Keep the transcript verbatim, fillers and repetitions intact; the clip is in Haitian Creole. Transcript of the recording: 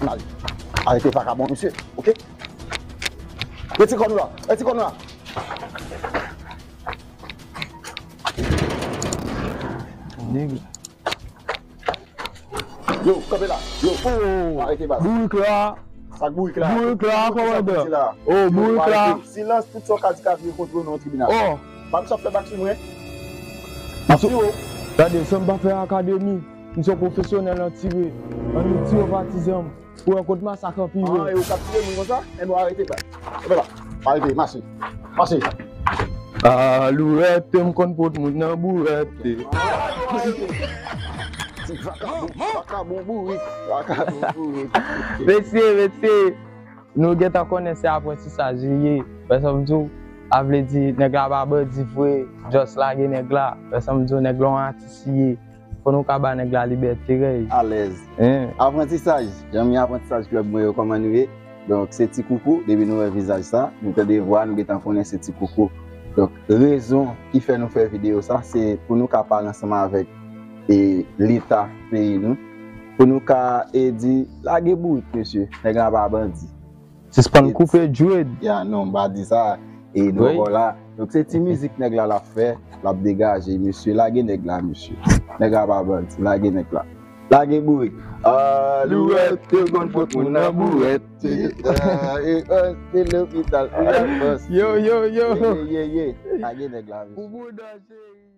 Mal. Arete vakabon, mesye. Oke? Retire kòn ou la. Retire kòn ou la. Nèg. Yo, kanpe la. Yo. Oh. Arete baz. Bourik la. Sa k bourik la? Bourik la, kòmandan. Oh, bourik la. Silans, tout sa w ka di ka vire kont ou nan yon tribinal. Oh. Pa m sa fè bak sou mwen. Gade, san m pa fè akademi. M se yon pwofesyonèl nan tire. Annik tire patizan m. Ou wè kot masak anpire. Ah, e ou k ap tire moun konsa? Enben, arete baz. Enben la, arete, mache. Mache. Alouwèt, m konn pot moun nan bourèt. Ti vakabon, vakabon bourik, vakabon bourik. Mesye, mesye, nou gentan konnen se aprantisaj li ye. Wè sa m di w, a vle di, nèg la pa bandi vre, just lage nèg la. Wè sa m di w, nèg la yon atis li ye. Fò nou ka ba nèg la libète rèy. Alèz. Hein. Aprantisaj. Zanmi Aprantisaj Club mwen yo, kòman nou ye? Donk, se Ti Koukou. Depi nou wè vizaj sa, nou tande vwa, nou gentan konnen se Ti Koukou. Donk, rezon ki fè nou fè videyo sa, se pou nou ka pale ansanm avèk, e, Leta peyi nou, pou nou ka, e, di, lage bourik, mesye, nèg la pa bandi. Sispann koupe dread. Ya, non, m pa di sa. E dòkò la. Donk, se ti mizik nèg la l ap fè, l ap degaje. Mesye, lage nèg la, mesye. Nèg la pa bandi, lage nèg la. Lage bourik. Alouwèt, te konn pot moun nan bourèt. Ah, e, ah, se lopital, ou la fòs. Yo, yo, yo. Ye, ye, ye, ye. Lage nèg la, mesye. Pou bouda, cheri.